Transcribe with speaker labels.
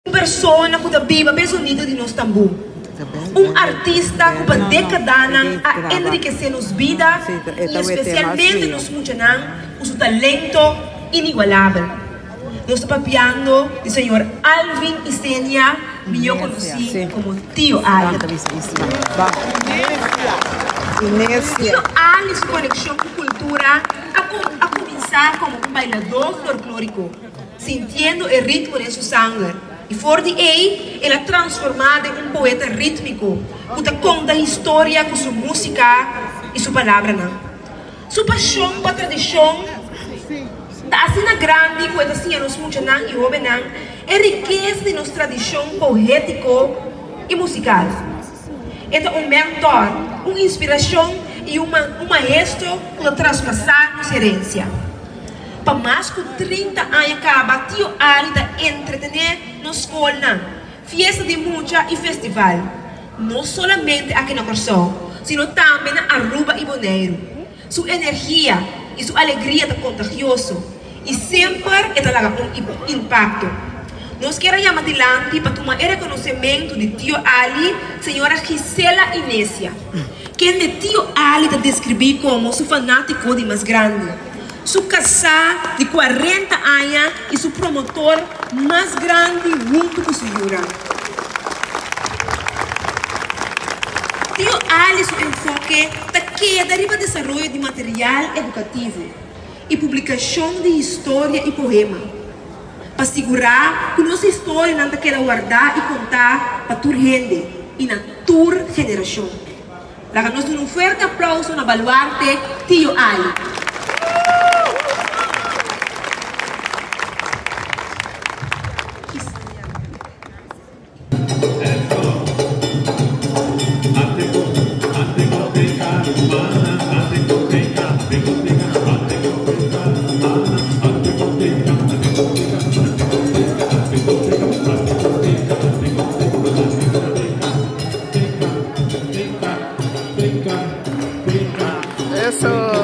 Speaker 1: Un persona ku ta biba pa e zonido di nos tambú. Un artista ku pa dékadanan a enrikesé nos bida i espesialmente nos muchanan ku su talento inigualabel. Nos ta papiando di señor Alvin Isenia, mihó konosí komo Tio Ali. Tio Ali su konekshon ku kultura a kuminsá komo un bailadó folklóriko. Sintiendo e ritmo den su sanger, i for di ei el a transformá den un poeta rítmiko ku ta konta historia ku su músika i su palabranan. Su pashon pa tradishon ta asina grandi ku e ta siña nos muchanan i hóbennan e rikesa di nos tradishon poétiko i musikal. E ta un mentor, un inspirashon i un maestro ku ta traspasá nos herensia. Pa mas ku 30 aña kaba Tio Ali ta entretené nos skolnan, fiesta di mucha i festival, no solamente aki na Kòrsou, sino tambe na Aruba i Boneiru. Su energia i su alegria ta kontagioso i semper e ta laga un impakto. Nos kier a yama dilanti pa tuma e rekonosementu di Tio Ali, señora Gisela Inesia, kende Tio Ali ta deskribí komo su fanátiko di mas grandi. Su kasá di kuarenta aña i su promotor mas grandi huntu ku su yunan. Tio Ali su enfoke ta keda riba desaroyo di material edukativo i publikashon di historia i poema, pa sigurá ku nos historianan ta keda wardá i kontá pa tur hende i na tur generashon. Laga nos duna un fuerte aplauso na baluarte Tio Ali.
Speaker 2: Eso.